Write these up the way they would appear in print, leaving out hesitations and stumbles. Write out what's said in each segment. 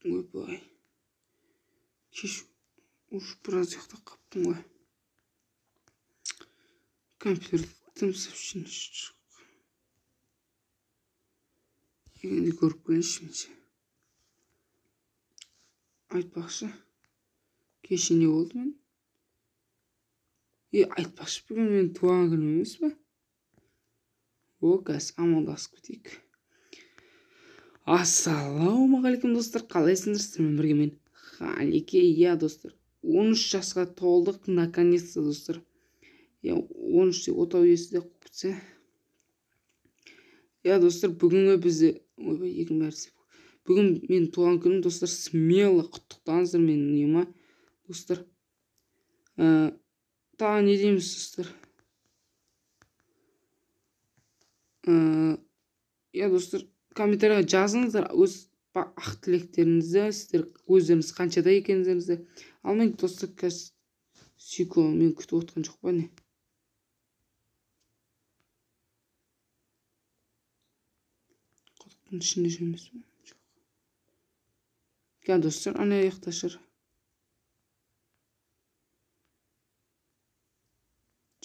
Ойбай. Кеш уж біраз ұйықтап қаппын ғой. Компьютерде тым сообщение жоқ. Енді көріп келейінші мен ше. Айтпақшы, кеше не болды мен? Айтпақшы, бүгін менің туған күнім емес пе? О, қазір амандасып кетейік. Ассалаумағалейкум, достар, қалайсыңдар? Сіздермен бірге мен Халике. Иә, достар, 13 жасқа толдық, наконец-то, достар. Иә, 13-те отау иесі де қуып кетсе. Иә, достар, бүгінгі бізде, ойбай, екінің бәрі істеп. Бүгін менің туған күнім, достар, смело құттықтаңыздар менің нема, достар. Тағы не дейміз, достар? Иә, достар, комментарийға жазыңыздар өз ақ тілектеріңізді, сіздер өздеріңіз қаншада екендеріңізді. Ал мен, достар, қазір сүйкі мен күтіп отқан жоқ па не? Құдықтың ішінде жүрмес пе? Жоқ. Кә, достар, ана жақта шығар.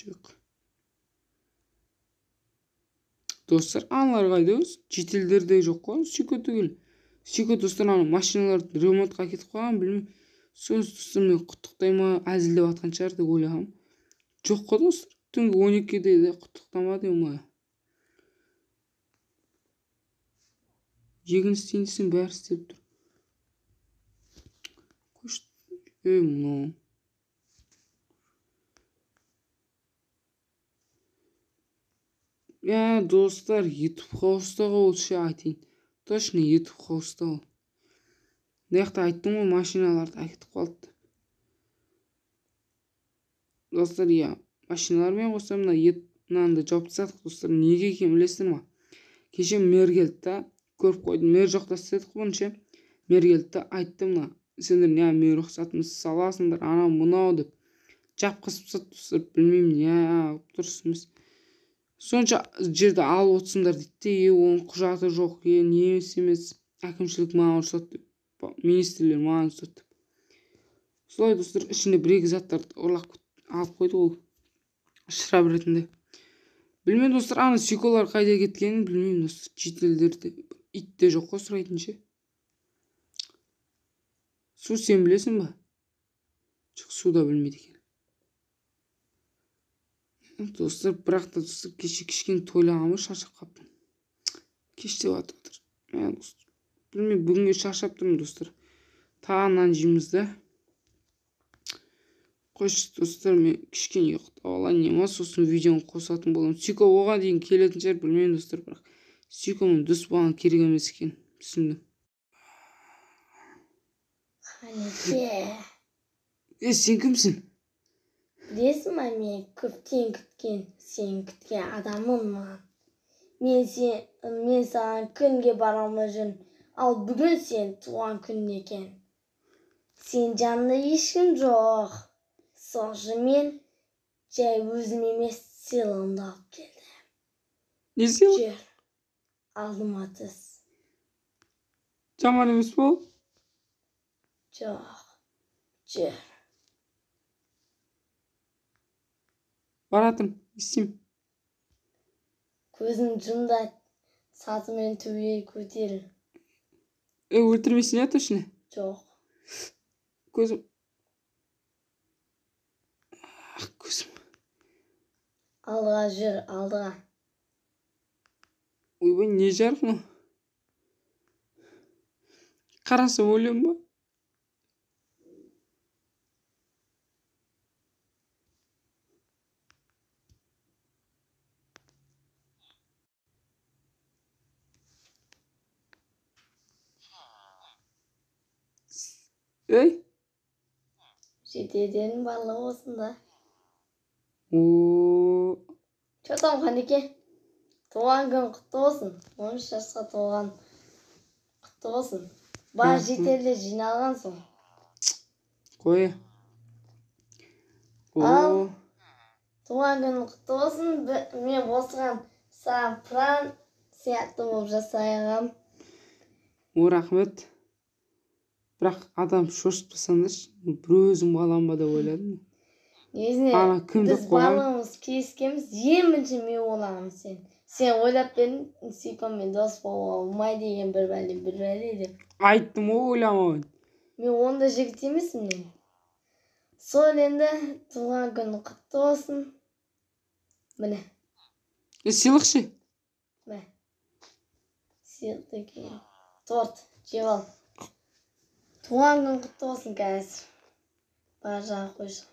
Жоқ. Достар, аналар қайда өзі? Шетелдерде жоқ қой, сүйкі түгел. Сүйкі, достар, ана машиналарды ремонтқа кетіп қалған, білмеймін. Соны, достар, мен құттықтай ма, әзілдеп жатқан шығар деп ойлағанмын. Жоқ қой, достар, түнгі 12-де де құттықтамады ма? Егін істейін десем, бәрі істеп тұр. Қойшы, ей, мынау. Иә, достар, YouTube House-та ғой ол ше, айтайын. Точно YouTube House-та ол. Мына жақта айттым ғой, машиналарды әкетіп қалды деп. Достар, иә, машиналармен қоса мына мынаны да жауып тастадық, достар. Неге екенін білесіздер ма? Кеше мэр келді да, көріп қойдым. Мэр жоқта істедік қой бұны ше. Мэр келді да, айтты мына, сендер не мен рұқсатымсыз саласыңдар, анау мынау деп. Жапқызып тастады, достар, білмеймін, не дұрыс емес. Сонша жерді алып отырсыңдар дейді де, оның құжаты жоқ, не емес, әкімшілік маған рұқсат деп, министрлер маған рұқсат деп. Солай, достар, ішінде бір екі заттарды ұрлап алып қойды ол шырап ретінде. Білмеймін, достар, ана сүйколар қайда кеткенін білмеймін, достар. Шетелдерде ит те жоқ қой сұрайтын ше. Су сен білесің ба? Жоқ, су да білмейді екен. Достар, бірақ та, достар, кеше кішкене тойлағанмын, шаршап қалыппын. Кеш деп атып отыр. Мә, достар, білмеймін, бүгінге шаршап тұрмын, достар. Тағы нан жейміз да. Қойшы, достар, мен кішкене ұйықтап алайын, не ма, сосын видеоны қосатын боламын. Сүйкі оған дейін келетін шығар, білмеймін, достар, бірақ сүйкімнің дос болған керек емес екен, түсіндім. Ханике. Сен кімсің? Білесің ба, мен көптен күткен, сен күткен адамым маған. Мен саған күнге бара алмай жүрмін. Ал бүгін сен туған күн екен. Сен жанында ешкім жоқ. Сол үшін мен жай өзім емес сыйлығымды алып келдім. Не сыйлық? Жүр, алдыма түс. Жаман емес пе ол? Жоқ, жүр. Баратым, істеймін. Көзін жұм да сатымен төбеге көтеріл. Өлтірмейсің, иә, точно? Жоқ. Көзім. Ах, көзім. Алдыға жүр, алдыға. Ойбай, не жарық мынау? Қарасам өлем ба? Ей? Жетеден барлығы осында. О. Че там, Ханике? Туған күн құтты болсын. 13 жасқа толған құтты болсын. Бар жетелде жиналған соң. Қой. О. Ал, туған күн құтты болсын. Мен осыған саған пран сияқты болып жасайғам. О, рахмет. Бірақ адам шошытпасаңдаршы, бір өзім қалам ба деп ойладым. Негізінде Ана кім деп біз қойған? Барлығымыз келіскенбіз. Ең бірінші мен ойлағанмын сен. Сен ойлап бердің, Сикомен дос болуға болмайды деген бір бәле, бір бәле деп. Айттым ғой ойламай. Мен ондай жігіт емеспін мен. Сол енді туған күн құтты болсын. Міне. Сыйлық ше? Мә. Сыйлық екен. Торт жеп ал. Туған күн құтты болсын қазір. Бар жағы қойшы.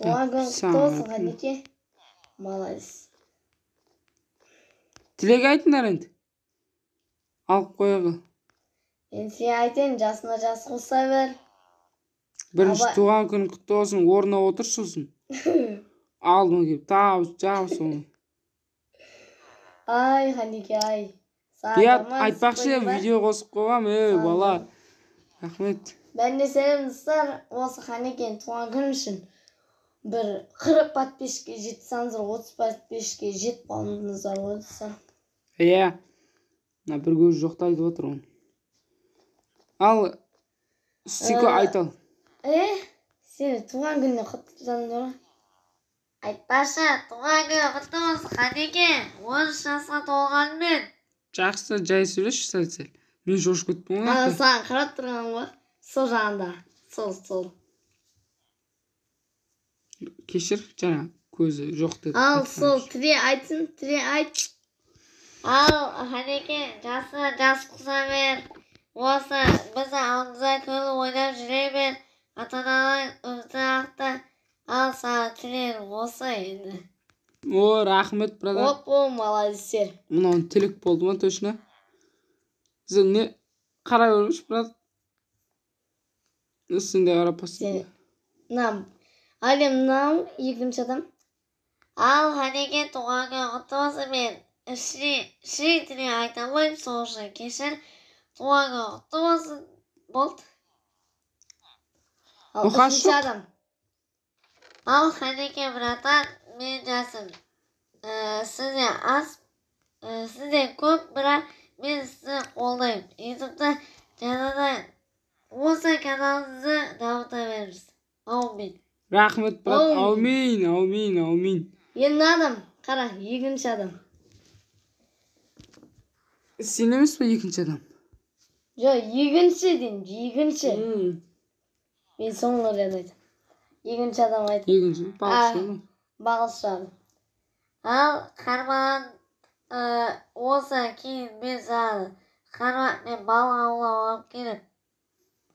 Туған күн құтты болсын, Қанеке. Молодец. Тілек айтыңдар енді. Алып қояғы. Мен сен айтайын, жасына жас қоса бер. Бірінші туған күн құтты болсын, орнына отыршы сосын. Алдыма келіп, табыс, жабыс оны. Ай, Қанеке, ай. Иә, айтпақшы, видео қосып қойғам, бала. Рахмет. Бәріне сәлем, достар. Осы Қанекенің туған күні үшін бір 40 подписчикке жетсаңыздар, 30 подписчикке жетіп қалдыңыздар ғой, достар. Иә. Мына бір көзі жоқты айтып отыр оны. Ал, Сико айт ал. Сені туған күніне құттықтадым ғой. Айтпашы, туған күні құтты болсын, Қанеке. 13 жасқа толғанмен. Жақсы, жай сөйлеші сәл-сәл. Мен шошып кеттім ғой. Ана саған қарап тұрған ғой. Сол жағында. Сол. Кешір, жаңа көзі жоқ деді. Ал, сол, тіре айтсын, тіре айт. Ал, Қанеке, жасына жас қоса бер. Осы біз алдымызда көңіл ойнап жүре бер. Ата-ананың үміті ақты. Ал, саған тілерім осы енді. О, рахмет, брат. Оп, молодец. Мынауың тілек болды ма, точно? Сен не қарай көрмеш, брат? Сен де қарап бассың. Мынау, әлем мынау екінші адам. Ал, Қанеке, туған күн құтты болсын. Мен шри тіле айта алмаймын, сол үшін кешір. Туған күн құтты болсын. Болды. Ал, үшінші адам. Ал, Қанеке, братан, мен жасым. Сізде аз, сізде көп, бірақ мен сізді қолдаймын. Ютубта жаңадан осы каналыңызды дамыта беріңіз. Аумин. Рахмет, брат. Аумин, аумин, аумин. Енді адам, қара, екінші адам. Сен емес пе екінші адам? Жоқ, екінші деймін, екінші. Мен соңғы рет айтамын. Екінші адам айтамын. Екінші, балықшы. Балықшы адам. Ал, қарман, осы кейін мен саған қармақ мен балық аулап алып келіп.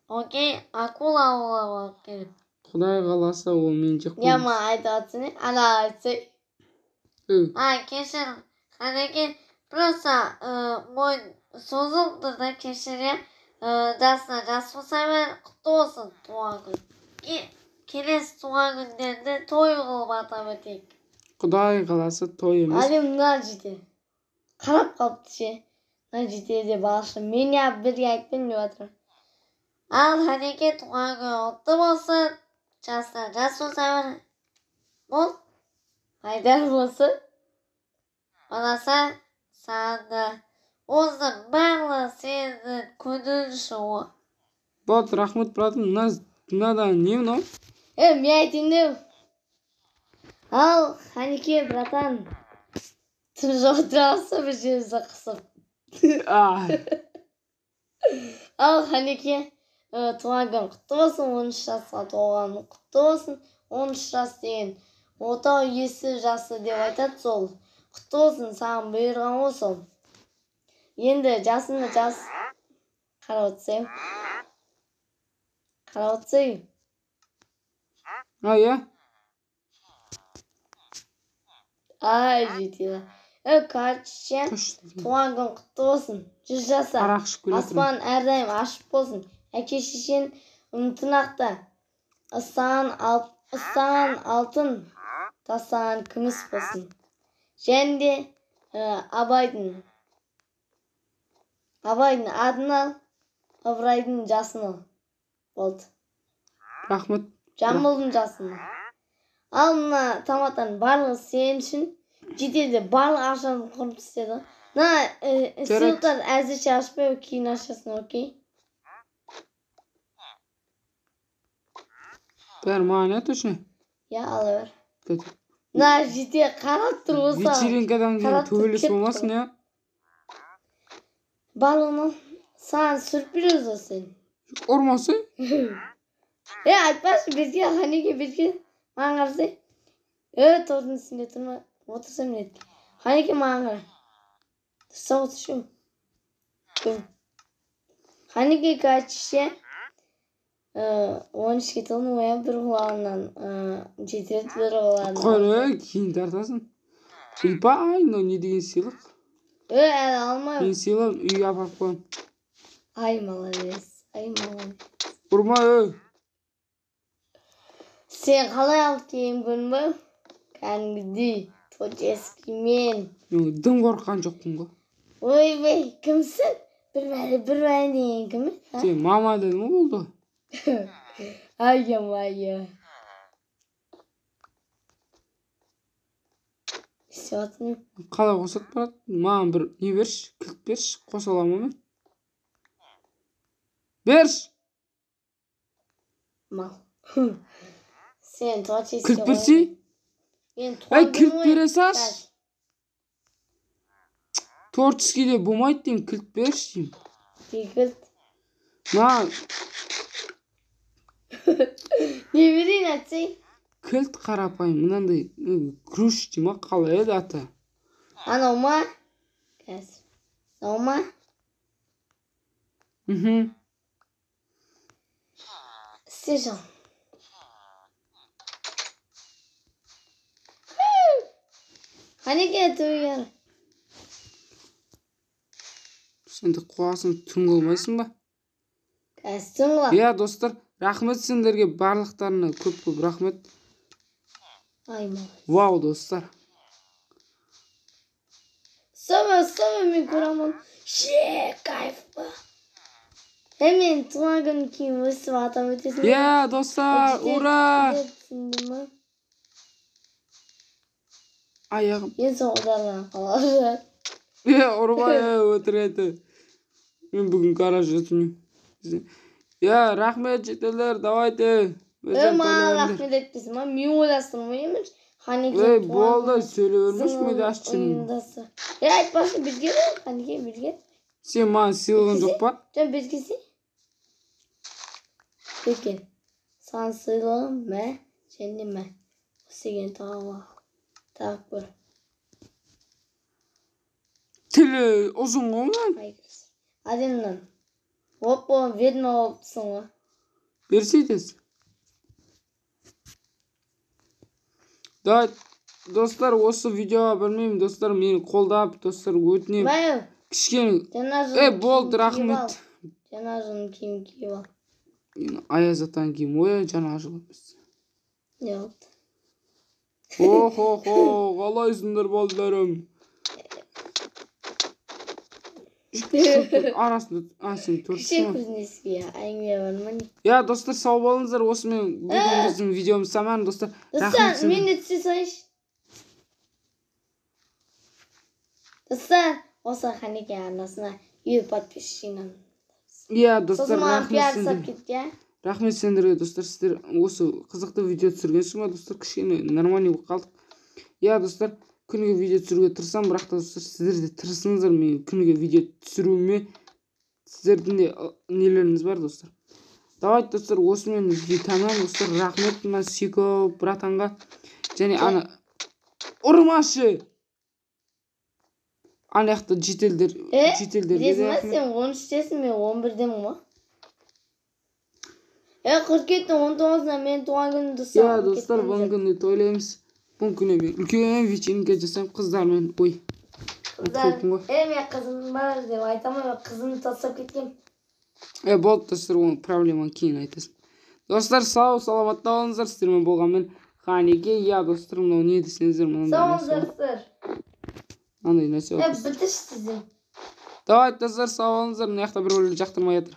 Окей, акула аулап алып келіп. Құдай қаласа, ол мен жеп қоймас. Я маған айтып жатсың, ана айтсай. А, кешір, Қанеке, просто мойын созылып тұр да, кешір, жасына жас қоса бер, құтты болсын туған күн. Келесі туған күндерді той қылып атап өтейік. Құдай қаласа той емес. Әлем мына жерде. Қарап қалыпты ше. Мына жерде де балықшы. Мен я бірге айтпаймын деп жатырмын. Ал, Қанеке, туған күн құтты болсын. Жасына жас болса бер. Бол. Айдар болсын. Баласа, саған да. Осының барлығы сенің көңілің үшін ғой. Болды, рахмет, братым. Мынадан не мынау? Мен айтайын деп. Ал, Қанеке, братан. Түн жоқ отырамыз бір жерімізді қысып. Ал, Қанеке, туған күн құтты болсын, 13 жасқа толған құтты болсын. 13 жас деген отау иесі жасы деп айтады сол. Құтты болсын, саған бұйырған ғой сол. Енді жасында жас. Қарап отырсайым. Қарап отырсайым. А, иә? Ай, жетеді. Короче, туған күн құтты болсын. 100 жаса. Арақ ішіп келе жатырмын. Аспан әрдайым ашық болсын. Әке шешең үмітін ақта. Ыстаған алтын, тастаған күміс болсын. Және де Абайдың атын ал, Ыбырайдың жасын ал. Болды. Рахмет. Жамбылдың жасын ал. Ал мына томаттардың барлығы сен үшін. Жетеді, барлық ақшаны құрып тастады. На, сыйлықтар әзірше ашпай, кейін ашасың, окей? Бәрі маған, иә, точно? Иә, ала бер. На, жете қарап тұр болса. Вечеринкадан кейін төбелес болмасын, иә? Барлығын саған сюрприз ол сен. Ұрмаса? Айтпашы, бізге, Ханеке, бізге. Маған қарасай. Тордың үстінде тұрма, отырсам не еді. Ханеке, маған қара. Тұрса отыршы. Ханеке, кәтші, 13-ке толдым ғой, бір құлағынан жетеді, бір құлағынан. Қара, кейін тартасың. Ойбай, мынау не деген сыйлық? Әлі алмаймын. Мен сыйлығым үйге апарып қоямын. Ай, молодец, ай, молодец. Ұрма, ей. Сен қалай алып келген көрдің бе? Кәдімгідей творческиймен. Мен дым қорыққан жоқпын ғой. Ойбай, кімсің? Бір бәле, бір бәле деген кім? Сен мама дедің ғой, болды. Ай, ай. Істеп. Қалай қосады, брат? Маған бір не берші, кілт берші, қоса аламын мен. Берші. Мал. Сен творческий. Кілт берсей? Ай, кілт бере салшы. Творческийде болмайды деймін, кілт берші деймін. Кілт. Маған Не берейін, айтсай? Кілт қарапайым, мынандай ключ дей ма, қалай еді аты? Анау ма? Қазір. Анау ма? Мхм. Істе жал. Қанеке, төбеге. Сен де қуасың, түн қылмайсың ба? Қазір түн қыламын. Иә, достар, рахмет сендерге барлықтарына, көп-көп рахмет. Ай, молодец. Вау, достар. Ұстама, мен көремін. Ше, кайф па. Мен туған күнін кейін өсіп атап өтесің. Иә, достар, ура! Аяғым. Ең соңғы удардан қалады. Е, ұрмай, өтіреді. Мен бүгін гараж жатырмын. Иә, рахмет, жігіттер, давайте. Маған рахмет айтпайсың ба? Мен ойластырмай емін. Ей, болды, сөйлей бермеші, мен де ашып жүрмін. Айтпашы, бізге бер, Ханеке, бізге. Сен маған сыйлығың жоқ па? Жоқ, бізге сен. Бізге. Саған сыйлығым мә, және мә. Осы деген тағып ал. Тағып көр. Тілі ұзын ғой мынаның. Әдемі. Опа, ведьма болыпсың ғой. Берсей тез. Давай, достар, осы видеоға білмеймін, достар, мені қолдап, достар, өтінемін. Кішкене. Болды, рахмет. Жаңа жылын киім киіп ал. Аяз атаның киімі, ой, жаңа жыл емес. Не болды? О-хо-хо, қалайсыңдар, балдарым? Арасында, сен төртсің ғой. Кеше күзнеске әңгіме бар ма не? Иә, достар, сау болыңыздар. Осымен бүгін біздің видеомыз тамам, достар. Достар, мен де түсе салайыншы. Достар, осы Ханеке арнасына 100 подписчик жинадым. Иә, достар, рахмет сендерге. Рахмет сендерге, достар, сіздер осы қызықты видео түсіргенсің ба, достар, кішкене нормальный болып қалдық. Иә, достар, күніге видео түсіруге тырысамын, бірақ та достар, сіздер де тырысыңыздар, мен күніге видео түсіруіме сіздердің де нелеріңіз бар, достар. Давайте, достар, осымен видео тамам, достар, рахмет мына Сико братанға. Және ана ұрмашы. Ана жақта жителдерге де рахмет. Сен 13-тесің, мен 11-демін ғой. Қыркүйектің 19-ына мен туған күнімді достар. Иә, достар, бұл күнді тойлаймыз. Бұл күні мен үлкен вечеринка жасаймын қыздармен. Ой. Қыздар, мен қызым бар деп айта алмаймын, қызымды тастап кеткем. Болды, достар, оның проблеманы кейін айтасың. Достар, сау, саламатта болыңыздар. Сіздермен болғанмен Ханеке. Иә, достар, мынау не десеңіздер, мынандай Сау болыңыздар, достар. Мынандай нәрсе. Бітірші сізден. Давайте, достар, сау болыңыздар. Мына жақта біреулер жақтырмай жатыр.